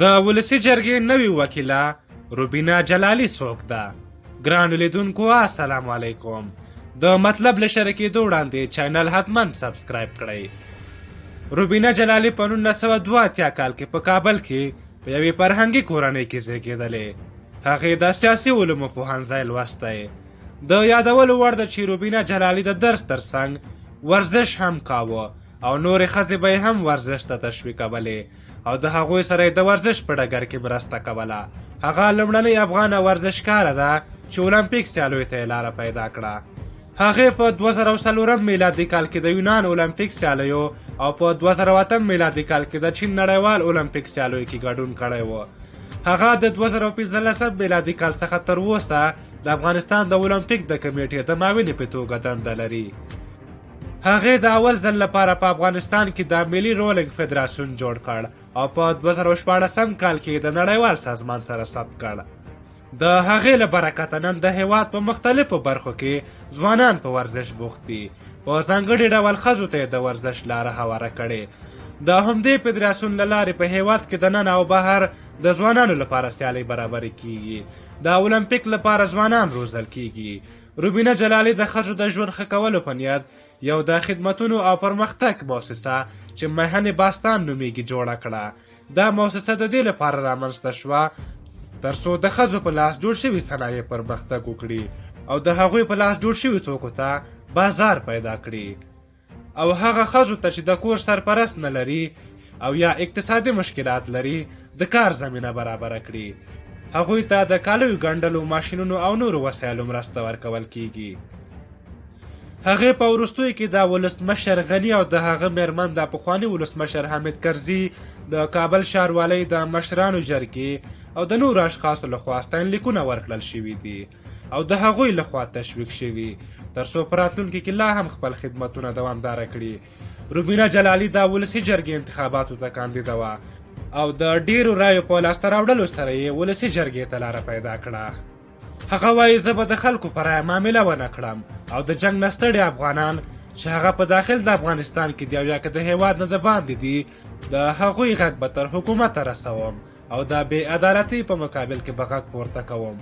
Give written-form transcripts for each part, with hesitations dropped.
د ولسي جرګې نوې وکیله روبینا جلالی څوک ده؟ ګرانو لیدونکو السلام علیکم. د مطلب له شریکېدو وړاندې چینل حتما سبسکرایب کړئ. روبینا جلالی په 1982 کال کې په کابل کې په یوې فرهنګي کورنۍ کې زیږېدلې. هغې د سیاسي علومو پوهنځی لوستی. د یادولو وړ ده چې روبینا جلالی د درس ترڅنګ ورزش هم کاوه او نورې ښځې به یې هم ورزش ته تشویقولې او د هغوی سره یې د ورزش په ډګر کې مرسته کوله. هغه لومړنۍ افغانه ورزشکاره ده چې المپیک سیالیو ته یې لاره پیدا کړه. هغې په 2004 میلادي کال کې د یونان المپیک سیالیو او په 2008 میلادي کال کې د چین نړیوال المپیک سیالیو کې ګډون کړی و. هغه د 2015 میلادي کال څخه تر اوسه د افغانستان د المپیک د کمیټې د معاونې په توګه دنده لري. هغې د اول ځل لپاره په افغانستان کې د ملي رولینګ فدراسیون جوړ کړ او په 2016 کال کې د نړیوال سازمان سره ثبت کړ. د هغې له برکته نن د هیواد په مختلفو برخو کې ځوانان په ورزش بوخت دي، په ځانګړي ډول ښځو ته یې د ورزش لاره هواره کړې. د همدې فدراسیون له لارې په هیواد کې دننه او بهر د ځوانانو لپاره سیالۍ برابرې کیږي. د المپیک لپاره ځوانان روزل کیږي. روبینه جلالی د ښځو د ژوند ښه کولو په نیت یو د خدمتونو او پرمختګ موسسه چې میهن باستان نومیږي جوړه کړه. دا موسسه د دې لپاره رامنځته شوه ترڅو د ښځو په لاس جوړ شوي صنایع پرمختګ وکړي او د هغوی په لاس جوړ شوي توکو ته بازار پیدا کړي او هغه ښځو ته چې د کور سرپرست نه لري او یا اقتصادي مشکلات لري د کار زمینه برابره کړي. هغوی ته د کالیو ګنډلو ماشینونو او نورو وسایلو مرسته ورکول کیږي. هغې په وروستیو کې د ولسمشر غني او د هغه میرمن د پخواني ولسمشر حامد کرزي، د کابل ښاروالۍ د مشرانو جرګې او د نورو اشخاصو لخوا ستاینلیکونه ورکړل شوي دي او د هغوی لخوا تشویق شوي ترڅو په راتلونکي کې لا هم خپل خدمتونه دوامداره کړي. روبینه جلالی د ولسي جرګې انتخاباتو ته کاندیده وه او د ډیرو رایو په لاسته راوړلو سره یې ولسي جرګې ته لاره پیدا کړه. هغه وایي زه به د خلکو په رایه معامله ونه کړم او د جنګ نه ستړي افغانان چې هغه په داخل د افغانستان کې دي او یا که د هیواد نه د باندې دي د هغوی غږ به تر حکومته رسوم او د بې عدالتۍ په مقابل کې به غږ پورته کوم.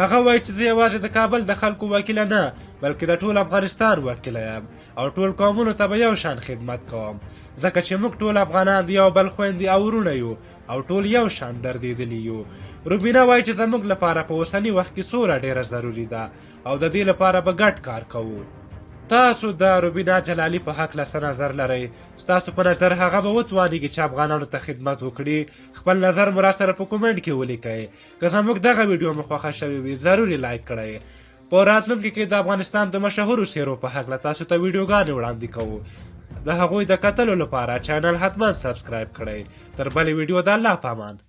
هغه وایي چې زه یوازې د کابل د خلکو وکیله نه بلکې د ټول افغانستان وکیله یم او ټول قومونو ته به یو شان خدمت کوم، ځکه چې موږ ټول افغانان د یو بل خویندې او وروڼه یو او ټول یو شان دردېدلي یو. روبینه وایي چې زموږ لپاره په اوسني وخت کې سوله ډېره ضروري ده او د دې لپاره به ګډ کار کوو. تاسو د روبینا جلالی په هکله څه نظر لرئ؟ ستاسو په نظر هغه به وتوانیږي چې افغانانو ته خدمت وکړي؟ خپل نظر مو راسره په کومنټ کې ولیکئ. که زموږ دغه ویډیو مو خوښه شوې وي ضرور یې لایک کړئ. په راتلونکي کې د افغانستان د مشهورو څېرو په هکله تاسو ته ویډیوګانې وړاندې کوو. د هغوی د کتلو لپاره چینل حتما سبسکرایب کړئ. تر بلې ویډیو د الله په امان.